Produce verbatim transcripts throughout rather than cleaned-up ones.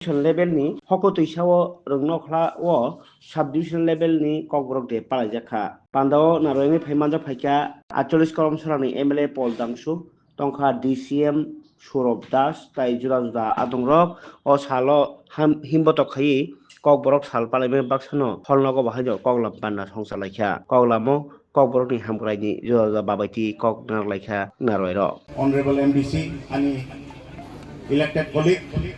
Division level ni hoko twisa o rwngnokhla o sub division level ni Kokborok de palaijak kha. Pandao narwgwi phai manjak phaikha aatcholish Kolomsora ni M L A Paul Dangsu, tongkha D C M Surab Das tai juda juda adongrok o salo ham-, himbotok khaiwi Kokborok sal palaimani baksano hall nogo bahaino koklam banda songcha laikha. Koklamo Kokborokni hamkraini juda juda babaiti kok nang laikha narwai rok. Honorable M D C, ani elected colleague,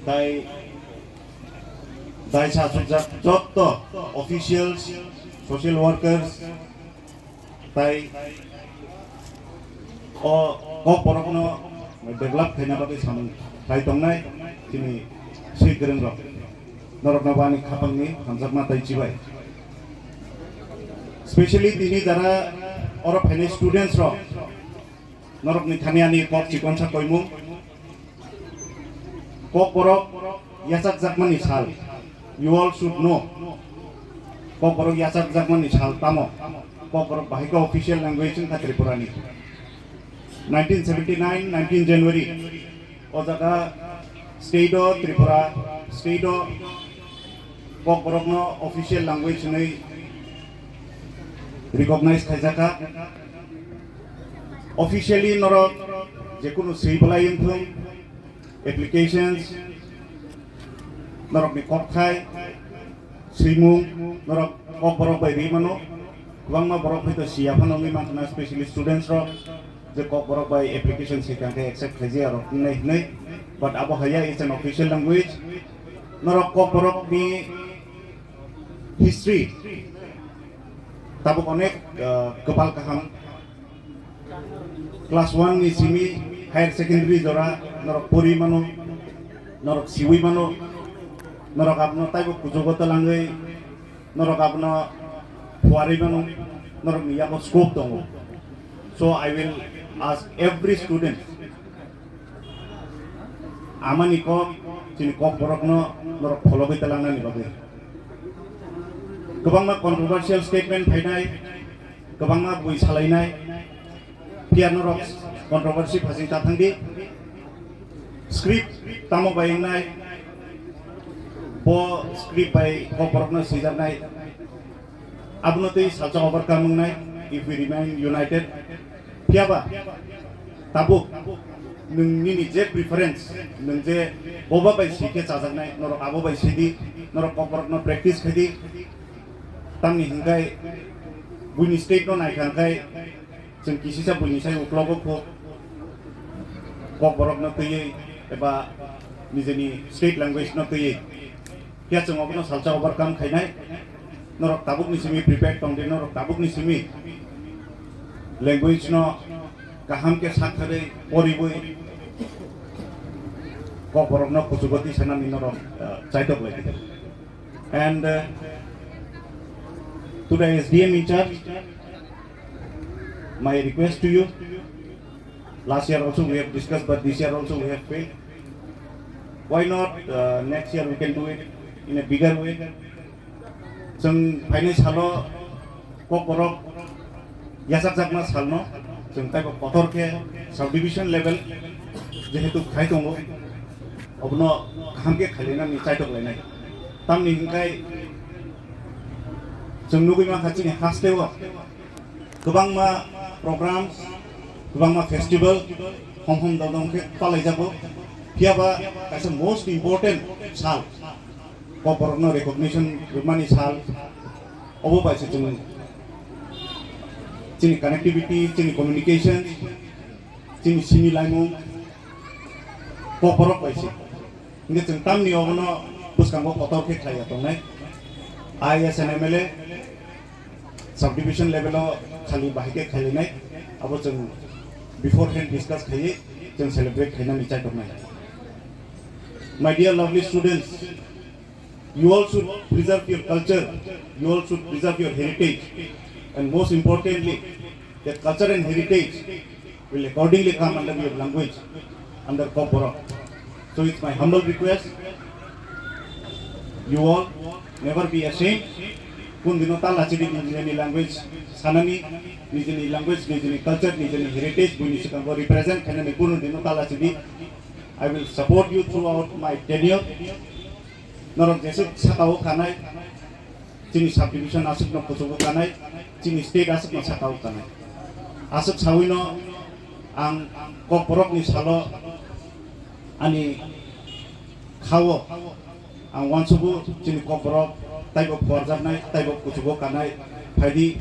tai daisa asukjak jotto officials, social workers, tai o Kokborokno develop khaina bagwi samung khlai tongnai chini swi kwrwng rok. Norokno bo ani khapangni hamjakma tai chibai. Specially tini jara oro phainai students rok, norokni thani ani kok chikonsa koimung. Kokborok yachakjakmani sal. You all should know. Kokborok yachakjakmani sal tamo. Kokborok bahai khe official language wngkha Tripurani. Nineteen seventy-nine, nineteen January, o jaga state o Tripura, state o Kokborokno official language hwnwi recognize khaijakha. Officially norok jekunu swi belai wngthung, applications, norokni kokthai, swimung, norok Kokborok bai ri mano. Kwbangma borok hwnkhe siya phano wngwi mankha, specially students rok, je Kokborok bai application swi tangkhe accept khaijaya rok wngnai hwnwi. But abo haya is an official language. Norok Kokborokni history tabuk onek, ah, kwpal kaham. Class one ni simi higher secondary jora norok pori mano, norok siwi mano, norok abono taibo kuchugo twlangwi, norok abono phuarwi mano, norokni yago scope tongo. So I will ask every student, amani kok, chini Kokborokno norok phologwi twlangnani bagwi. Kwbangma controversial statement phainai, kwbangma bui salainai, phiya norok controversy phasing ta thangdi. Script tamo bai wngnai, bo script bai Kokborokno swijaknai, abono tei salsa overcome wngnai, if we remain united. Phiyaba tabuk nwng nini je preference, nwng je boba bai swi khe chajaknai, norok abo bai sidi, norok Kokborokno practice khaidi. Tamni hwnkhai buini state no naikha hwnkhai chwng kisisa buini sai uklogo kho Kokborokno twiwi eba nijini state language no twiwi. Phiya chwng obono salsa overcome khainai. Norok tabukni simi prepared tongdi, norok tabukni simi language no kaham khe sakharwi poriwi Kokborokno kuchugo twi sanani norok, uh, chaitok laidi. And, uh, to the S D M in charge, my request to you, last year also we have discussed, but this year also we have failed. Why not, uh, next year we can do it in a bigger way? Chwng phainai salo Kokborok yachakjakma salno chwng taibo kotor khe subdivision level jehetu khai tongo, obono kaham khe khailainani chaitok lainai. Tamni hwnkhai chwng nugwi mankha chini hasteo kwbangma programs, kwbangma festival hom hom dodom khe palaijago. Phiyaba kaisa most important sal, Kokborokno recognition rwmani sal, obo bai se chwng chini connectivity, chini communication, chini simi laimung Kokborok bai se. Hingke chwng tamni obono bwskango kotor khe khlaiya tongnai. I as an M L A, subdivision level o khali bahai khe khailainai, abo chwng beforehand discuss khaiwi chwng celebrate khainani chai tongnai. My dear lovely students, you all should preserve your culture, you all should preserve your heritage, and most importantly, that culture and heritage will accordingly come under your language, under Kokborok. So it's my humble request, you all never be ashamed. Kun dino ta lachidi nijini language sanani, nijini language, nijini culture, nijini heritage, buini sikango represent khainani kun dino ta lachidi. I will support you throughout my tenure. Norok jesuk sakao kanai, chini subdivision aswkno kuchugo kanai, chini state aswkno sakao kanai. Aswk sawino ang Kokborokni salo ani khao ang uansugo chini Kokborok taibo phuarjaknai, taibo kuchugo kanai, phaidi